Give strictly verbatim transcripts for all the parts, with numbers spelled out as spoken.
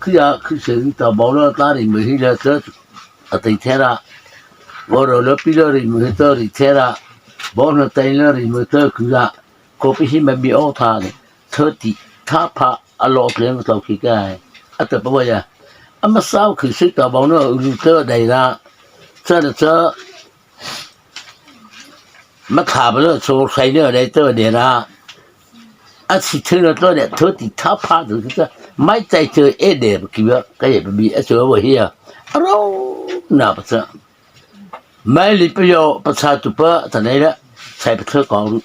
Kha ya kha se ri ta bau la ta ri mei hi la ta a tai the ra. Wa ro la pi la ri mei ta ri the ra. Bau na tai la ri mei ta ku la. Ko pi hi ma bi o tha ni. Thati tha pha a lo tle ma tau ki kai. A ta pa wa ya. A ma sau kha se ta bau na u lu ta dai ra. Cha la cha. Ma tha ba la cho sai na dai ta dai ra. A chi thei na ta dai thati tha pha tu ta. Mai tai che e de ki ba ka ye bi a cho wa hi ya. A ro na pa cha. Mai li pa yo pa cha tu pa ta nei la. Sai pa cha ka ru.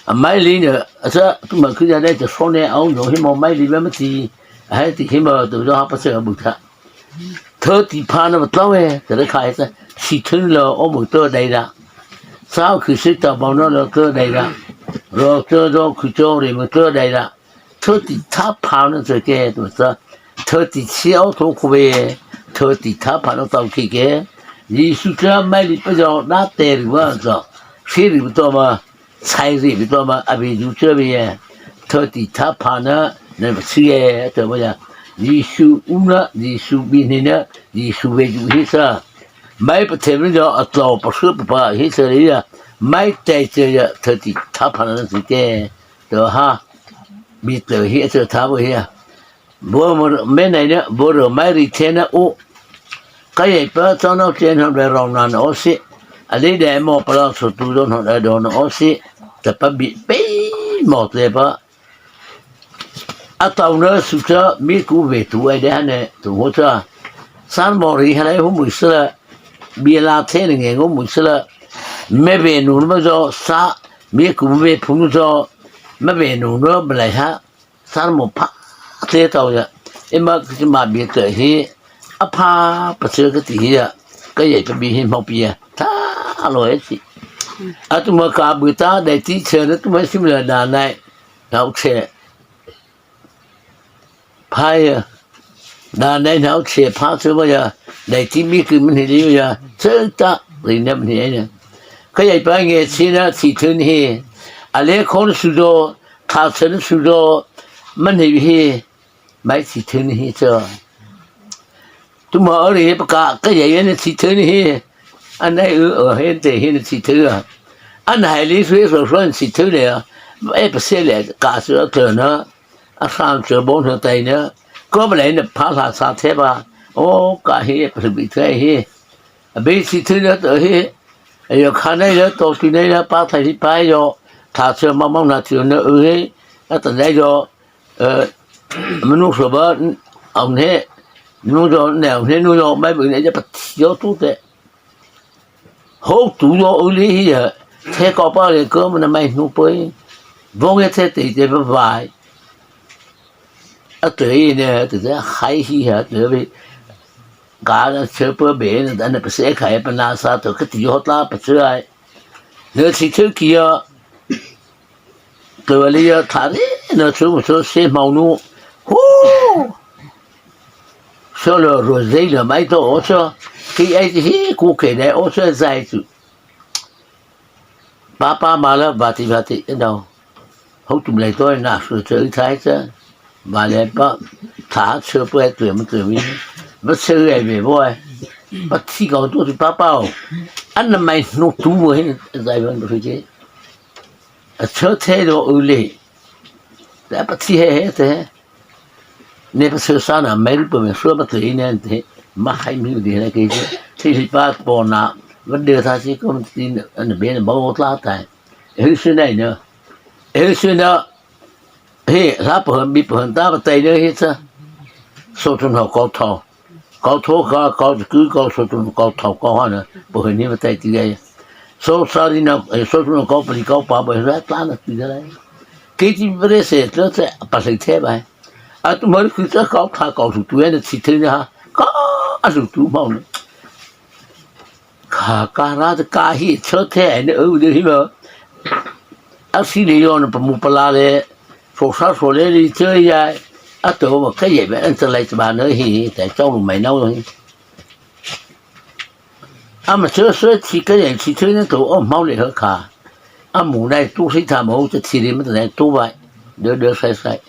A mai li ne a cha tu ma ku ya dai cha so ne au yo hi mo mai li ba ma ti. Hai ti hi mo tu yo ha pa cha bu ta. Thati pha na ba tlau e, ta da khai ta, si thun lo o mu to dai da. Sao khu si ta bau na lo to dai da. Ro to do khu cho ri mu to dai da. Thati tha pha na to ke to ta. Thati si o to khu be. Thati tha pha na tau ki ke. Yesu cha mai li pa jo na te ri wa zo. Si ri to ma. Sai ri bi to ma a bi ju che bi ye. Thati tha pha na na ba si ye to ba ya. Yesu u na, Yesu bi ni na, Yesu be ju hi sa. Mai pa the mi jo a tlo pa su pa pa hi sa ri ya. Mai te che ya thati tha pha na si te. To ha. Bi to hi a che tha bo hi ya. Bo mo me nai na, bo ro mai ri the na u. Ka ye pa cha no che no de ro na no si. A le de mo pa la so tu do no de do no si. Ta pa bi pe mo te pa. A tau na su cha mi ku ve tu ai de ha ne tu ho cha. San mo ri ha lai hu mu sa. Bi la the ne nge ngo mu sa. Me ve nu ma zo sa. Mi ku ve phu nu zo. Me ve nu no ma lai ha. Sar mo pa te tau ya. E ma ki ma bi te hi. A pa pa che ka ti hi ya. Ka ye pa bi hi mo pi ya. Ta lo e ti. A tu ma ka bu ta dai ti che na tu ma sim la da nai. Nau che. Pa ya. Da nai nau che pa che ba ya. Dai ti mi ki mi ni li ya. Che ta ri na mi ni ya. Ka ye pa nge chi na chi thun hi. A le khon su do. Tha chen su do, ma ni hi, mai chi thei ni hi cha. Tu ma a ri pa ka, ka ya ya ni chi thei ni hi. A nai u, a hen te hi ni chi thei a. A nai li sui so so ni chi thei le a. E pa se le, ka su a te na. A san che bo na tai na. Ko ba le ni pa la sa te ba. O ka hi, pa bi te hi. A bi chi thei na te hi. A yo kha nai le to ti nai le pa thai ti pa yo. Tha che ma ma na ti na u hi. A ta nai yo. Ơ, manu so ba, au ne, nu yo ne, au ne nu yo, mai bu ne ya pa ti yo tu te. Ho tu yo u li hi ya, the ko pa le ko ma na mai nu poi. Vong ya the te te ba vai. A te i ne, te te hai hi ya, te bi. Ka na che pa be ne, da ne pa se khai pa na sa to ka ti yo ta pa che ai. Ne chi che ki ya. Tawali ya thari na chu chu se mau nu. Hu. So lo ro zei lo mai to o so. Ki ai ti hi ku ke dai o so zai chu. Pa pa ma la ba ti ba ti no. Ho tu lai to na su chu thai cha. Ba le pa. Tha chu pa tu ma tu mi. Ma chu ai be bo ai. Ba ti ko tu ti pa pa o. An na mai nu tu mo hin zai ban ru ke. A chhâ thei lo u le. Ta pa thi he he te. Ne pa chhâ sa na mai lu pa me sua pa te ne te. Ma hai mi di na ke che. Thi li pa po na. Va de tha si ko ti na be na ba o tla ta. E su nai na. E su na. He, la pa han bi pa han ta pa tai ne he cha. So tu no ko tho. Kô tho kha, kô tsu kô so tu kô tho kô ha na, pô hei ni ma tai ti ai. So sa ri na, so tu na kô pa ri kô pa ba ra ta na ti da lai. Ke ti bre se tlo se pa sai the ba. A tu ma ri khu sa kô tha kô su tu ai na ti the na ha. Kô a su tu ma na. Kha ka ra ta ka hi cho the ai na u de hi ma. A si le yo na pa mu pa la le. So sa so le li che ya. A to ma ka ye ba an ta lai ta ba na hi ta chao lu mai na hi. A ma che se chi ka ye chi che na to o mau le ha kha. A mu nai tu si ta mo che chi le ma ta nai tu ba. De de sai sai.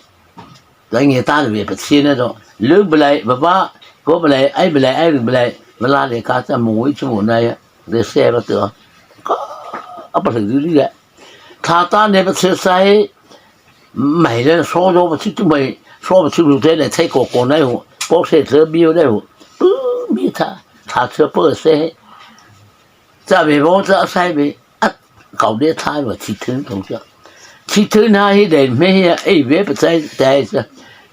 Tah ngiah ta vei pathina do. Lu balai, baba, ko balai, ai balai, ai ru balai, bala le ka ta mo i chu mo na ya. De se ba to. Ka, a pa lu lu ya. Tha ta ne pathina sai, mai le so do pathina tu mai, so pathina lu te ne thai ko ko na yo. Ko se te bi yo na yo. Pu, mi tha, tha te pu se. Tha vei bo tha sai vei. A, kau de tha vei chi thun tong cha. Chi thun na hi de me hi a, ei vei pa sai tai sa.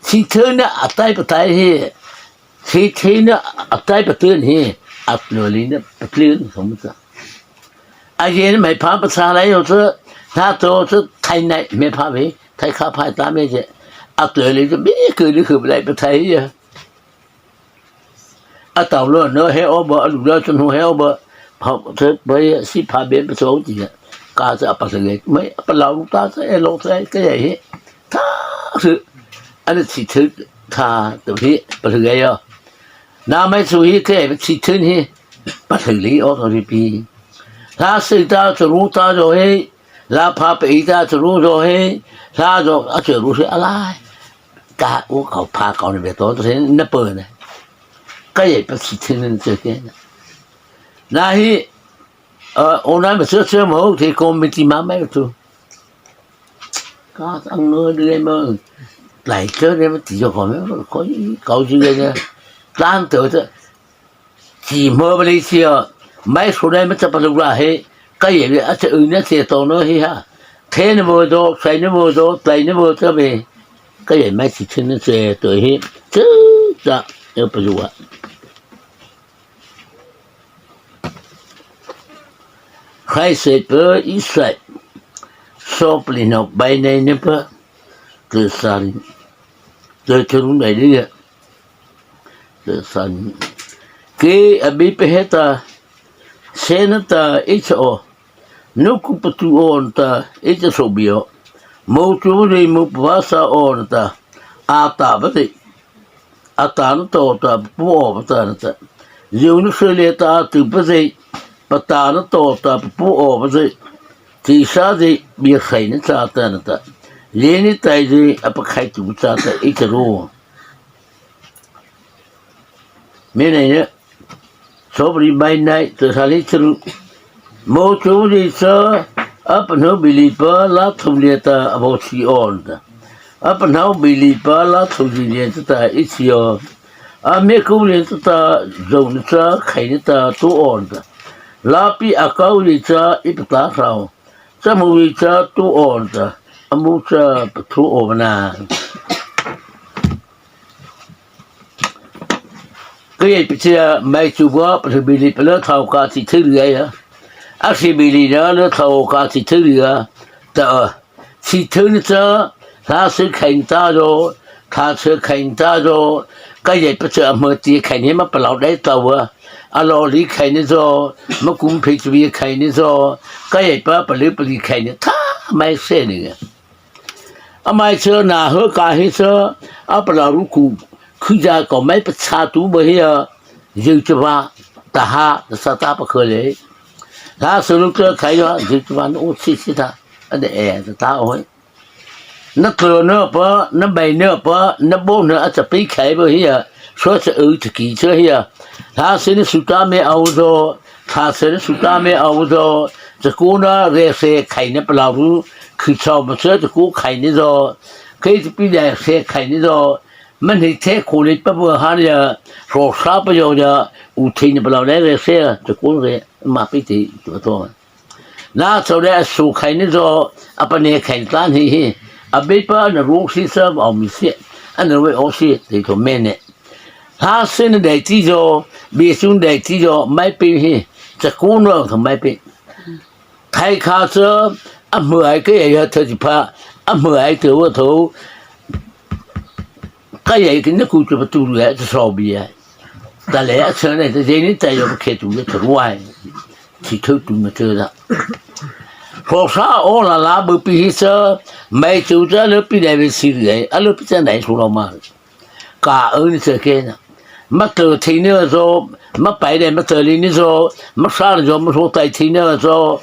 Chi thun na a tai pa tai hi. Chi thun na a tai pa thun hi. A lo li na pa thun tong cha. A yen mai pha pa sa lai yo cha. Na to cha thai nai me pha vei. Thai kha pha ta me che. A lo li cha me ke li hu lai pa thai ya. A tau lo no he o ba, a lu lo chun he o ba. Pha, te, ba, si pha be, ba so ti ya. Ka sa a pa sa ge, mai, a pa lau ta sa, e lo sa, ke ye he. Tha, su. A na chi thu, tha, tu he, pa sa ge yo. Na mai su he, ke, chi thu he. Pa sa li, o, so ri pi. Tha, si ta, su ru ta, so he. La pha pe i ta chu ru zo he, la zo a chu ru he a lai. Ka u kau pha kau ni be to to he na pe ne. Ka ye pa chi thei ne che ke na. Na hi, o na me che che mo te committee ma mai tu. Ka ang no de mo. Lai che de mo ti zo ko me ko kau ji ne. Tlan to te. Chi mo ba lei chi a, mai su dai ma cha pa lu la he, ka ye a cha u na che to no he ha. The na mo do, sai na mo do, tlai na mo cha be. Ka ye mai chi chin na che to he. Chu cha, e pa lu a. Khai se pe i sai. So pli no bai nei ne pa. Ke sa ni. Ke che lu nei ni. Te san. Ke a bi pe he ta, se na ta i cha o. Nu ku pa tu o na ta, i cha so bi o. Mo chu mo dei mo pa sa o na ta. A ta ba dei. A ta na to ta, pu o ba ta na ta. Ziu nu se le ta tu ba dei. Pa ta na to ta, pu o ba dei. Ti sa dei, bi khai na cha ta na ta. Le ni tai dei, a pa khai tu cha ta, i cha ro. Mi nei ne, so bri bai nai, te sa li tru. Mo chu li sa, a pa no bi li pa, la thu li ta, a bo si on ta. A pa no bi li pa, la thu li li ta, i si on. A me ku li ta, zo ni sa, khai ni ta, tu on ta. La pi a kau li sa, i pa ta sao. Sa mu li sa, tu on ta. A mu sa, pa thu on na. Ka ye pi chia mai chu bua, pa thu bi li pa le thau ka chi thu li ya. A si bi li na le thau ka chi thu li ya. Ta, chi thu ni cha, la se khai ta zo, tha se khai ta zo. Ka ye pa chia ma ti khai ni ma pa lau dai ta wa. A lo li khai ni zo, ma kum phe chi bi khai ni zo. Ka ye pa pa le pa li khai ni, tha mai se ni. A mai cha na he ka hi cha, a pa la ru ku, khu ja ko mai pa cha tu ba hi a, yu cha ba, ta ha, sa ta pa kho le. La su lu cha khai yo, yu cha ba no chi chi ta, a de e, ta ta o. Na klo no pa, na bai no pa, na bo no a cha pi khai ba hi a, so cha u cha ki cha hi a. La se ni su ta me au zo, Tha se ni su ta me au zo, cha ku na re se khai ni pa lau ru, khi chau ma se cha ku khai ni zo, kei ti pi dai se khai ni zo, man hi the khu li pa bu ha ni ya, so sa pa yo ya, u thi ni pa lau dai re se, cha ku re, ma pi ti, tu to. Na chau dai su khai ni zo, a pa ne khai ni ta ni hi, a be pa na ru si sa au mi si, a na we o si, ti to me ne. Hla sina dai ti zo, bie sung dai ti zo, mai pi hi, cha ku no tho mai pi. Thai kha cha, a hmai ke ya tho ti pha, a hmai te wo tho. Ka ya ki na ku cha pa tu le, cha so bi ya. Ta le a cha ne, ta je ni ta yo ke tu le ta ruai. Ti tho tu ma cha da. Kho sa o la la bu pi hi cha, mai chu cha le pi dai bi si le, a le pi cha dai su lo ma. Ka ư ni sơ kei na. Ma tơ thei ni zo, ma pai dai ma tơ li ni zo, ma sa ni zo, ma so tai thei ni zo.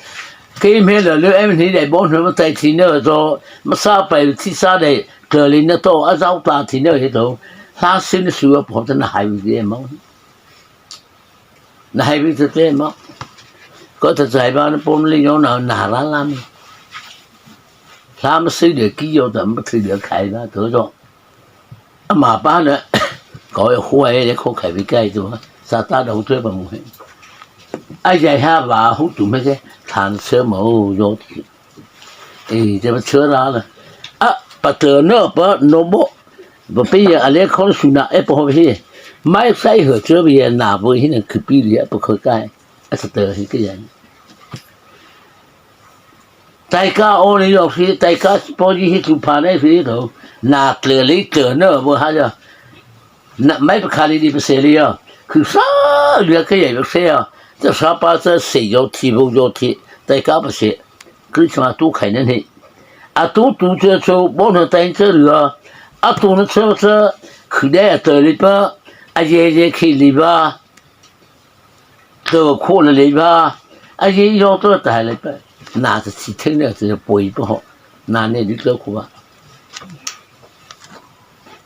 Kei hmia la lei, ei hmia dei baw hmia ma tai thina to, ma sa pai thi sa dei, tlei na to, a zau ta thina he to. Hla sin su a pho ta na hai vi de mo. Na hai vi te te mo. Ko ta zai ba na pom li yo na na ra la mi. Hla ma si de ki yo ta ma thi de khai ba to zo. Ama pa na, ko yo hu ai le ko khai vi kai to. Sa ta do to ba mo he. A zai ha ba hu tu me ke, than se mo yo. Ê, te pa chhâ ra la. A, pa tơ nơ pa no bo. Ba pe ya a le khon su na e pa ho he. Mai sai hơ chhâ bi ya na bo hi na khư pi li a pa khơ kai. A sa tơ hi ke ya. Tai ka o ni yo hi, tai ka po ji hi tu pa ne hi to. Na tlơ li tơ nơ bo ha ya. Na mai pa kha li di pa se li ya. Khư sa li ya ke ya pa se ya. Ta sa pa sa se yo thi bo yo thi. Tai ka pa se. Krismas tu khai na he. A tu tu chhâ chhâ, bo na tai chhâ ri a. A tu na chhâ chhâ, khư dei a tơ li pa, a ye ye khi li ba. Tơ kho na li ba. A ye yo tơ tai li pa. Na ta si theng na ta poi pa ho. Na ne di tơ kho ba.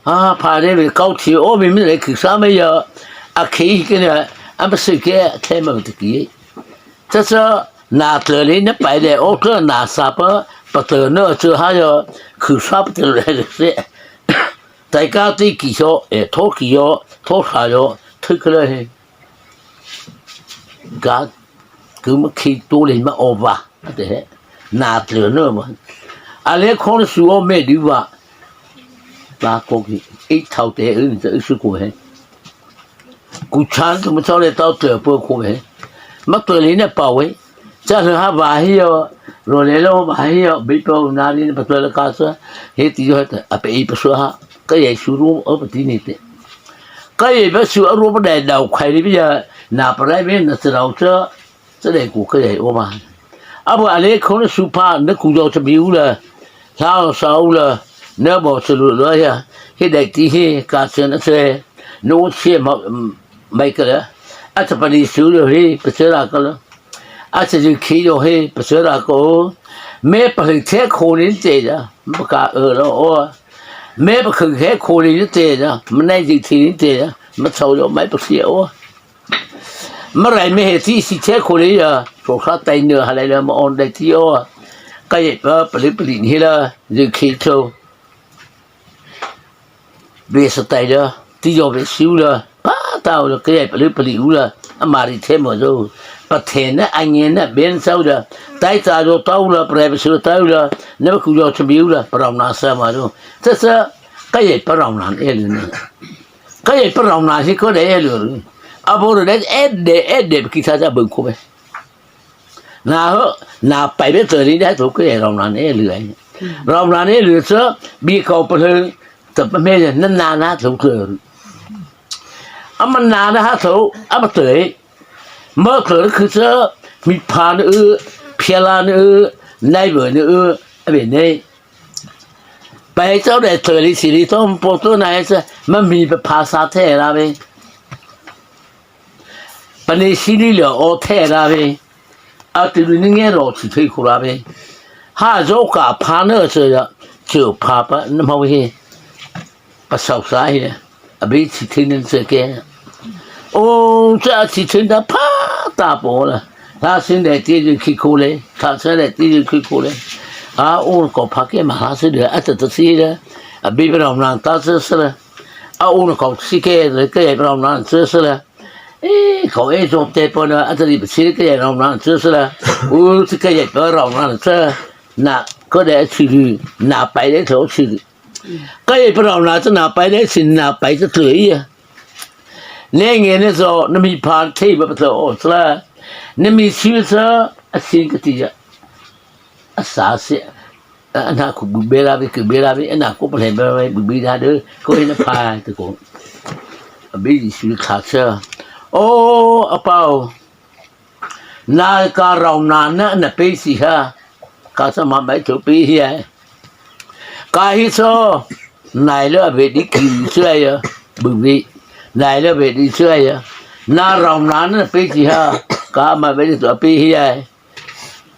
A, pha de ve kau thi o mi mi le khư sa me ya. A khi ke na, a ma si ke, the ma ta ki. Cha cha, na tlơ li na pai de, o tlơ na sa pa, pa tơ nơ chhâ ha yo, khư sa pa tơ le se. Tai ka ti ki yo, e, tho ki yo, tho sa yo, thu ke le he. Ka, ku ma khi tu le ma o ba, te he. Na tlơ nơ ma. A le khon su o me di ba. Ba ko ki, e thao te, e, e su ko he. Ku chan tu ma chao le tao tơ pơ ko he. Ma tơ li na pa we. Cha le ha ba hi yo. Ro le lo ba hi yo. Bi pơ na li na pa tơ le ka sa. He ti yo he ta. A pe i pa su ha. Ka ye su ru o pa ti ni te. Ka ye pa su a ru pa dai dau khai li bi ya. Na pa rai bi na sa dau cha. Cha dai ku ka ye o ba. A bu a le khon su pa na ku yo cha bi u la. Sa sa u la. Na bo cha lu lo ya. He dai ti he ka chen a che. No che ma, mai ka la. A cha pa ni su lo he. Pa che la ka la. A cha ju khi yo he, pa se ra ko. Me pa hli the kho ni te ja, ma ka e lo o. Me pa hli the kho ni te ja, ma nai ji thi ni te ja, ma chau yo mai pa si o. Ma rai me he ti si the kho ni ya, so sa tai ne ha lai la ma on dai ti o. Ka ye pa pa li pa li ni la, ju khi cho. Be sa tai la, ti yo be siu la, pa tau la, ke pa lu pa liu la, a ma ri the mo zo. Pa the na, a nge na, ben sau la, tai ta zo tau la, pre be siu tau la, na ba ku yo chim biu la, pa rau na sa ma zo. Sa sa, ka ye pa rau na e lu na. Ka ye pa rau na si ko de e lu. A bo de e de, e de, ki sa sa bu ko be. Na hơ, na pai be tơ ri dai tơ ke rau na ne lu ai. Rau na ne lu sa, bi kau pa hơ, tơ pa me na na na tơ ke. A ma na na ha tơ, a ma tơ. Ma tơ ke sa, mi pa ne u, pia la ne u, nai be ne u, a be ne. Pai chau dai tơ ri si ri tơ, po tơ na sa, ma mi pa pa sa the ra be. Pa ne si ni le o the ra be. A ti lu ni nge ro chi thei khu ra be. Ha zo ka pa ne se ya. Chu pa pa na ma he. Pa sau sa he. A be chi thei ni se ke. O cha chi thei da pa ta po la. Ta sin de ti ju khi khu le. Ta se de ti ju khi khu le. A o ko pa ke ma ha se de a ta ta si de. A be pa rau na ta se se le. A o ko si ke le ke pa rau na se se le. E, ko e zo te po na, a ta li pa si ke rau na tsu sa la. U si ke ye pa rau na tsu. Na, ko de chi lu, na pai de to chi lu. Ka ye pa rau na tsu na pai de chi na pai tsu tsu ya. Ne nge ne zo, na mi pa te ba pa to o tsu la. Na mi chi sa, a si ka ti ya. A sa se, a na ku bu be la be, ku be la be, a na ku pa le be la be, bu be la de, ko he na pa te ko. A be Jisu ka sa. O, a pau. Na ka rau na na, na pe si ha. Ka sa ma mai to pe hi ai. Ka hi so. Nai le a be di ki su ai ya. Bu be. Nai le a be di su ai ya. Na rau na na pe si ha. Ka ma be di to pe hi ai.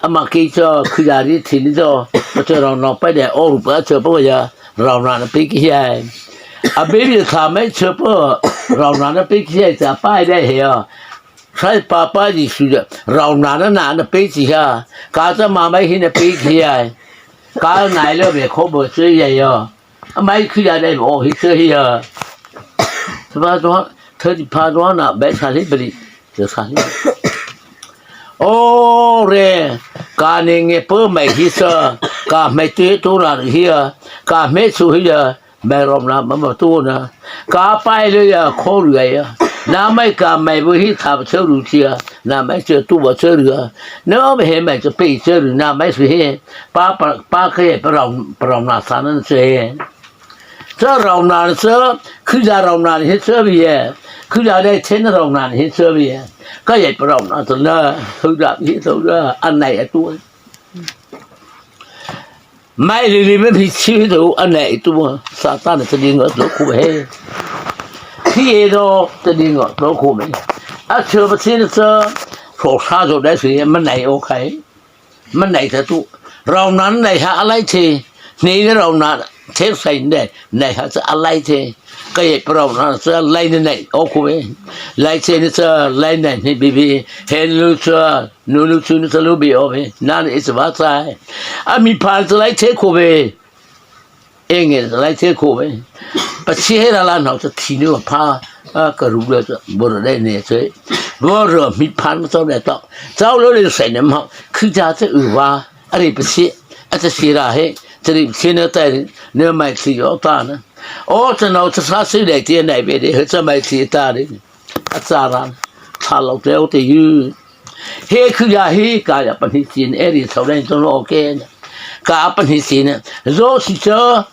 ama kei cha khudari thini cha, pa cha rao nao pai de, o rupa cha pa ya, rao na na pi ki ya. A baby tha mai cha pa, rao na na pi ki ya, cha pai de he ya. Sai papa Jisu ya, rao na na na na pi ki ya. Ka cha ma mai hi na pi ki ya. Ka nai lo be kho bo cha ya ya. A mai khudari o hi cha hi ya. Sa pa to, thirty pa to na, be sa hi bali. Te sa hi. O re, ka ne nge pe mai hi sa, ka mai te to ra hi ya, ka mai su hi ya, mai rom na ma ma to na, ka pai le ya, kho ru ya. Na mai ka mai bu hi tha ba che ru chi ya, na mai che tu ba che ru ya. Na ma he mai che pe che ru, na mai su he, pa, pa, pa ke pa rom, pa rom na sa na che. Cha rao na cha, khuza rao na hi cha bi ye. Khuza dai chen rao na hi cha bi ye. Ka ye pa rao na cha na, khuza hi cha na, an nai a tu. Mai li li me phi chi tu, an nai tu. Satan cha ding a tu khu he. Khi e do, cha ding a tu khu me. A cha pa chi na cha, so sa zo dai si, ma nai o khai. Ma nai ta tu, rao na nai ha a lai the, nei na rao na the sai ne, nai ha cha a lai the, ka ye pa rao na cha lai ne nai, o khu e, lai the ne cha lai nai ne bi bi, he lu cha, nu lu chu ne cha lu bi o bi, na ne i cha ba cha, a mi pha cha lai the khu e, Eng e lai the khu e. Pachie he la la nau cha thi nu pha, a ka ru la cha, bo ro le ne che. Bo ro mi phan ma chau le tau. Chau lo le sai ne ma, khu cha che u wa. A ri pachie, a cha si ra he. Cha ri pachie ne tai, ne mai thi yo ta na. O cha nau cha sa si le ti nai be de, he cha mai thi ta de. A cha ra, cha lo te o te yu. He khu ya he ka ya pa ni sin e ri chau le to lo ke. Ka pa ni sin. Zo si cha.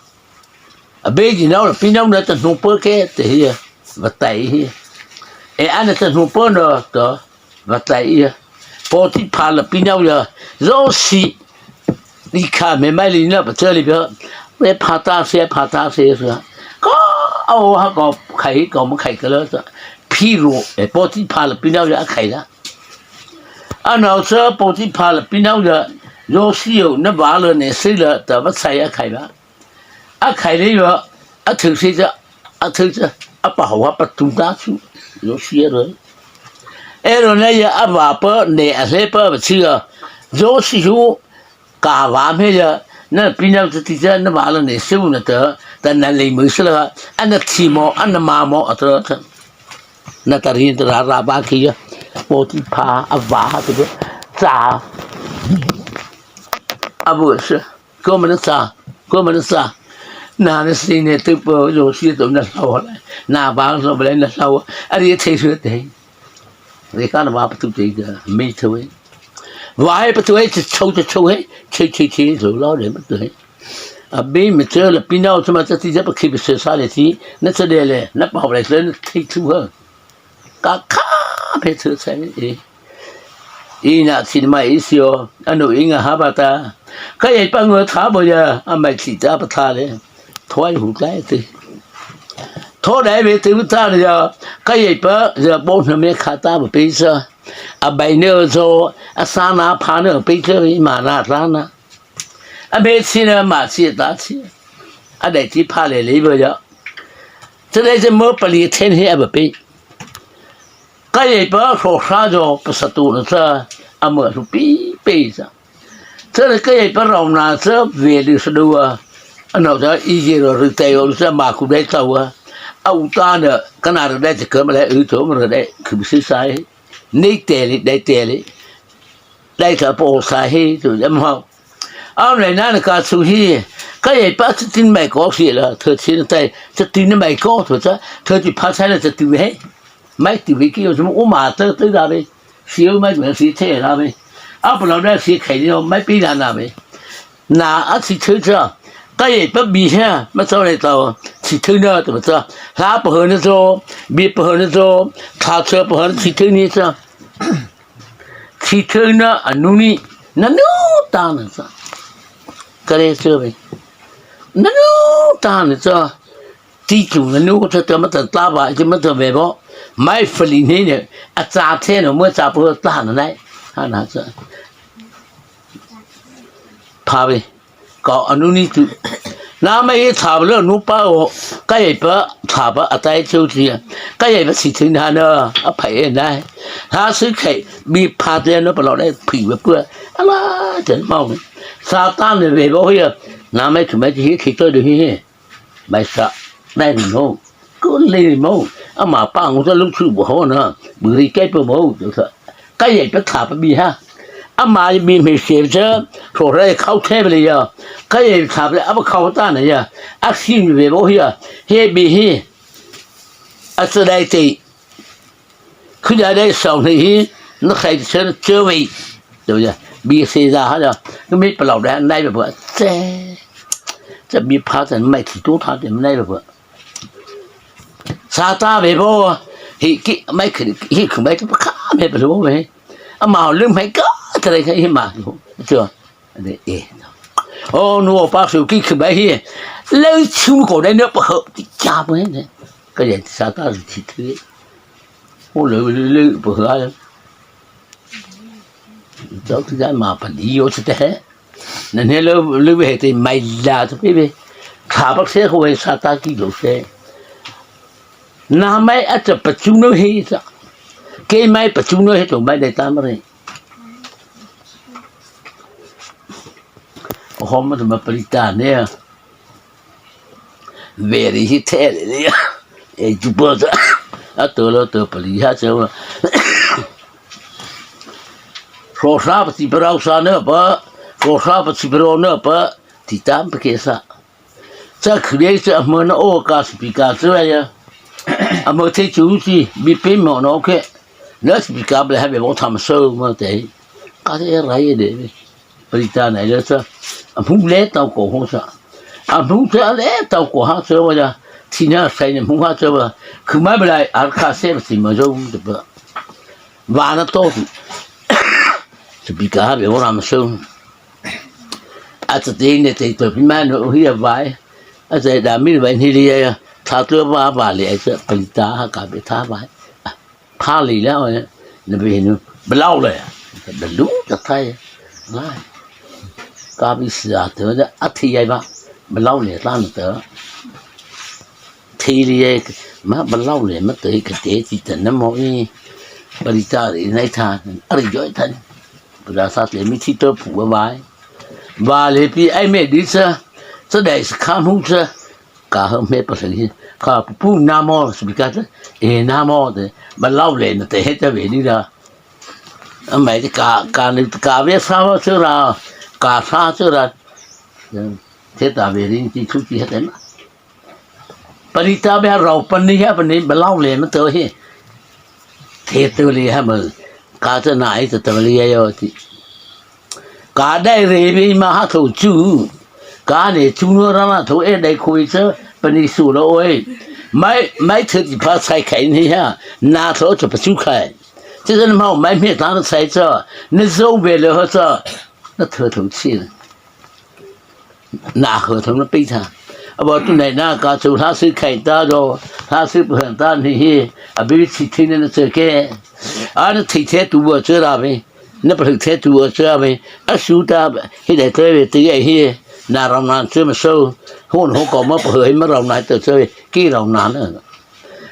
A be ji nau la pi nau na ta nu pe ke te hi. Va tai hi. E ana ta nu pe na ta. Va tai hi. Potiphar la pi nau ya. Zo si. Ni kha me mai li na pa cha li ba. Ve pha ta se, pha ta se sa. Ko, o ha ko khai ko ma khai ka la sa. Phi ro, e Potiphar la pi nau ya khai la. A nau cha Potiphar la pi nau ya. Zo si yo na ba la ne si la ta va sai a khai la. A khai le yo, a thu si cha, a thu cha, a pa ho a pa tu ta chu. Zo si ya ro. E ro na ya a ba pa ne a le pa ba chi ya. Zo si hu, ka va me ya, na pi na ti ti cha na ba la ne su na ta, ta na le mu su la, a na thi mo, a na ma mo, a ta, ta. Na ta ri ta ra ra ba ki ya. Potiphar a va ha tu cha. A bu se. Ko ma na cha, ko ma na cha. Na na si ne tu po zo si to na lao la. Na ba zo ba le na lao. A ri the su te. Ri ka na ba pa tu te ga. Mi tu e. Wa he pa tu he, chi chou, chi chou he, chi, chi, chi, zo lao de ma tu he. A be me che la pi nau cha ma cha ti cha pa khi be se sa le ti, na cha de le, na pa le se na ti chu ha. Ka kha pe che sa e. I na chi ma i si o, a nu i nga ha ba ta. Ka ye pa ngu tha bo ya, a mai chi ta pa tha le. Thoi hu ta e ti. Tho dai be ti ta le ya, ka ye pa, ya bo na me kha ta ba pe sa. A bai ne zo, a sa na pha ne pe che ma na ta na. A be chi na ma chi ta chi. A dai chi pha le le bo ya. Cha dai cha mo pa li then he a ba pe. Ka ye pa so sa zo pa sa tu na cha. A mo su pi pe cha. Cha le ka ye pa rao na cha ve li sa do wa. A nau cha i ye ro ru tai o cha ma ku dai ta wa. A u ta na ka na ro dai cha ka ma le u to ma ro dai ku si sai. Nei te li, dai te li. Dai ka po sa he, tu ya ma. A nei na na ka su he. Ka ye pa cha tin mai ko si la, thơ tin tai, cha tin mai ko, tu cha, thơ ti pa sai la cha tu he. Mai tu he ki yo, u ma ta, ta da be. Si yo mai, si te da be. A pa la da si khai yo, mai pi da na be. Na a chi thơ cha. Ka ye pa bi he, ma cha le ta, chi thơ na, tu cha. La pa he na zo, bi pa he na zo, tha cha pa he chi thơ ni cha. Chi thơ na a nu ni, na nu ta na cha. Ka le cha be. Na nu ta na cha. Ti chu na nu cha ta ma ta ta ba, chi ma ta be bo. Mai fa li ni ne, a cha the no, mo cha pa ta na nai. Ha na cha. Tha vei, kô a nu ni tu. Nama ei tha vei la nu pa o, ka ei pa tha pa a tai chô ti a. Ka ei pa si thei na na, a phai e nai. Tha si khai, bi pha te na pa lo dai phi vei pua. A la, te mau. Satan ne vei bo hia. Nama ei tu mai ti hi khi to de hi hi. Mai sa, nai ni mo. Kô lei mo, ama pa ngu ta lu chu bo ho na, bu ri kai pa mo, ta. Ka ei pa tha pa bi ha. Ama bi me se cha, so ra khao the le ya. Ka ei tha pa a ba khao ta na ya. A si mi ve bo hia. He bi hi. A sa dai te. Khu da dai sao ni hi. Na khai cha cha ve. To ya. Bi se da ha ya. Ka mi pa lo da nai ba ba. Che. Cha bi pha ta mai ti to tha de nai ba ba. Satan vei bo, hi ki mai ki, hi ki mai ki pa kha me pa lo me. Ama lum mai ka, ta le ka hi ma lo. Cho. Ne e. O nu pa su ki ki mai hi. Le chu ko ne ne pa ha ti cha pa ne. Ka ye Satan ti ti. O le le le pa ha. Zo ti da ma pa di yo ti te. Na ne lo lo ve te mai la te pe pe. Kha pa se ko ve Satan ki lo se. Na mai a ta pa chu no he ta. Ke mai pa chu no he to mai dai ta ma re. Ho ma ta ma pa ri ta ne. Very hi the le le. E chu pa ta. A to lo to pa ri ha cha. Hrosa pa ti pa rau sa na pa, hrosa pa ti pa rau na pa, ti tam pa ke sa. Cha khri cha ma na o ka speaker cha ya. A ma te chu ti, bi pe mo no ke. Na speaker ble ha be bo tham so ma te. Ka te ra ye de. Palitana le cha. A mu le tau ko ho sa. A mu cha le tau ko ha cha wa ya. Ti na sai ne mu ha cha wa. Khu ma ble ar ka se ti ma zo de ba. Vana to. Speaker ha be bo ram so. A tsa te ne te to pi ma no hi a vai. A tsa da mi vai ni li ya. Tha to va va le a tsa pali ta ha ka be tha vai. Pha li la ne be nu. Blau le. Blau ta thai. Lai. Ka bi sa to da a thi ya ba. Blau le ta na to. Thei li e, ma ba lau le ma te ka te ti ta na mo i. Ba ri ta ri nai tha, a ri joi tha. Ba da sa te mi thi to phu ba bai. Ba le pi ai me di sa, sa dai sa kha mu sa. Ka ha me pa sa ni. Ka pu pu na mo, sa bi ka te. E na mo te. Ba lau le na te he ta ve ni da. A mai te ka, ka ni ka ve sa ba sa ra. Ka sa sa ra. Te ta ve ri ti thu ti he te na. Pali ta be rau pani ha pani ba lau le ma to hi. Te to le ha ma. Ka ta na ai ta ta le ya yo ti. Ka dai re be ma ha tho chu. Ka ne chu no ra na tho e dai khoi cha pani su lo oi. Mai, mai the ti pa sai khai ni ha. Na tho cha pa chu khai. Ti zan ma mai me ta na sai cha. Na zo be le ho cha. Na tho tho chi. Na hâ thâ na pi tha. A ba tu nai na ka chu hla si khai ta do, hla si pha ta ni hi, a bi si thi ne na che ke. A na thi the tu ba che ra ve, na pa the tu ba che ra ve, a su ta hi dai te ve ti ai hi, na ram na che ma so, hon ho ko ma pa hei ma ram na te che ve, ki ram na na.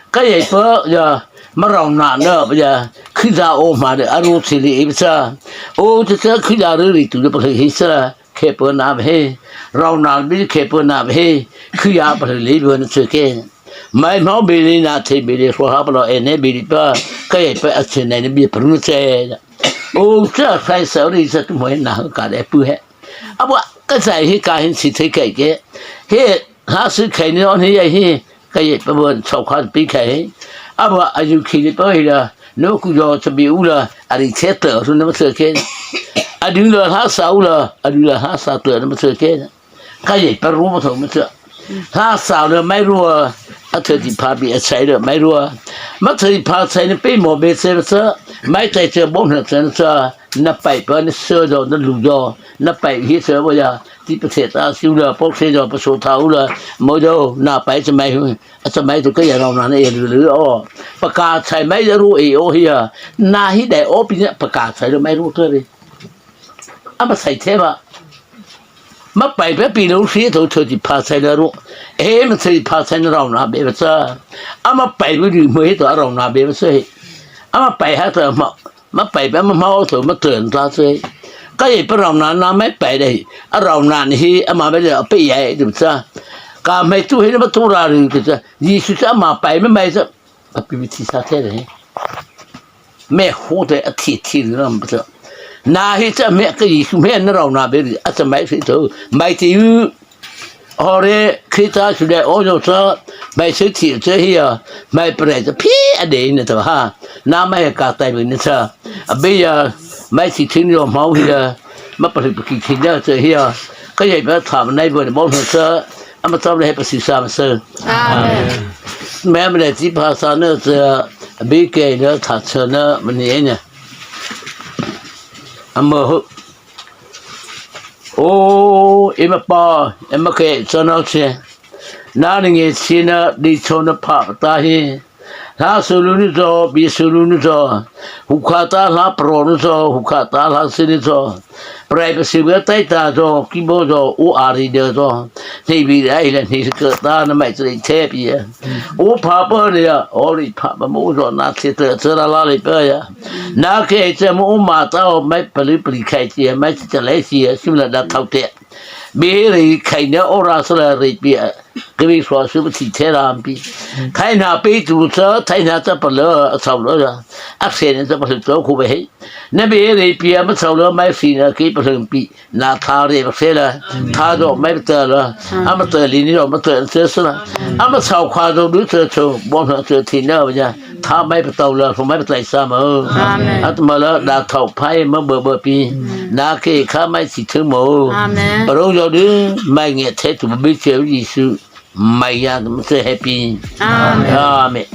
Ka yai pa ya, ma rau na na pa ya, khi da o ma de, a ro chi li i pa cha. O te cha khi da ri ri tu de pa hi sa, khe pa na ba he. Rau na bi khe pa na ba he. Khi ya pa li bi na che ke. Mai mau bi li na the bi li so ha pa lo e ne bi li pa. Ka yai pa a che ne bi pa nu che. O cha sai sa ri sa tu mo na ka de pu he. A ba ka sai hi ka hin si the kai ke. He ha si khai ni on hi ya hi. Ka yai pa ba chau kha pi khai. A ba a yu khi ni pa hi la. No ku yo cha bi u la. A ri che ta su na ma che ke. A du la ha sa u la. A du la ha sa ta na ma che ke. Ka yai pa ru ma tho ma cha. Hla sa le mai ru a. A the ti pha bi a chai le mai ru a. Ma the ti pha chai ne pe mo be se sa. Mai chai che bo na chen sa. Na pai pa na se do na lu do. Na pai hi se bo ya. Ti pa se ta siu le po se do pa so tha u le. Mo do na pai che mai hu. A cha mai tu ka ya rau na ne e lu lu o. Pa ka chai mai ru e o hi ya. Na hi dai o pi ne pa ka chai le mai ru to re. A ma sai the ba. Ama pai pa pi lo si to to ti pha sai la ro. E ma sai pha sai na rao na be ba sa. Ama pai bu di mo he to rao na be ba sa he. Ama pai ha to ma ma pai pa ma ma to ma tön ta sai. Ka ye pa rao na na mai pai de. A rao na ni he ama be de pe ye de sa. Ka mai tu he ma tu ra ri de sa. Jisu sa ma pai ma mai sa. A pi bi ti sa the de. Mei ho te a thi thi ri ram pa. Na hi cha mei ka Jisu mei na rao na be ri a cha mai si to. Mai ti u. Ore Krista su de o yo cha. Mai si thi cha hi ya. Mai pre cha phi a de na to ha. Na mai ka tai be na cha. A be ya. Mai si thi ni yo mau hi ya. Ma pa ri pa ki thi ya cha hi ya. Ka ye ba tha nai bo de bo cha. Ama tawh le he pa si sa ma sa. Amen. Mei ma le ti pha sa na cha, a bi ke na tha cha na ma ni ne. Ama ho. O, eima pa, eima ke cha na che. Na ni nge chi na di cho na pha ta hi. Hla su lu ni zo, bi su lu ni zo. Hu kha ta hla pro ni zo, hu kha ta hla si ni zo. Prai pa si ba tai ta zo, ki bo zo, u a ri de zo. Ni bi rai le ni ke ta na mai tre the pi ya. U pha pa le ya, o ri pha pa mo zo na che te che la la le pa ya. Na ke che mo u ma ta o mai pa li pa li khai che, mai che le si ya, sim la da thau te. Bi ri khai ne o ra sa la ri pi ya. Ke bi so su pa ti the ram pi. Thai na pi tu sa, thai na ta pa le, a sau le ya. A se ne ta pa le to ku be he. Na bi ri pi ya ma sau le mai si na ki pa le pi. Na tha re ba se la, tha zo mai ba ta la, ama ta li ni zo ma ta se se la, ama sau kha zo du se cho, bo na se ti na ba ya, tha mai ba tau la, so mai ba tai sa ma. Amen. At ma la, da thau phai ma ba ba pi, na ke kha mai si thu mo. Amen. Ba ro zo du, mai nge the tu ba bi che Jisu, mai ya ma se happy. Amen. Amen.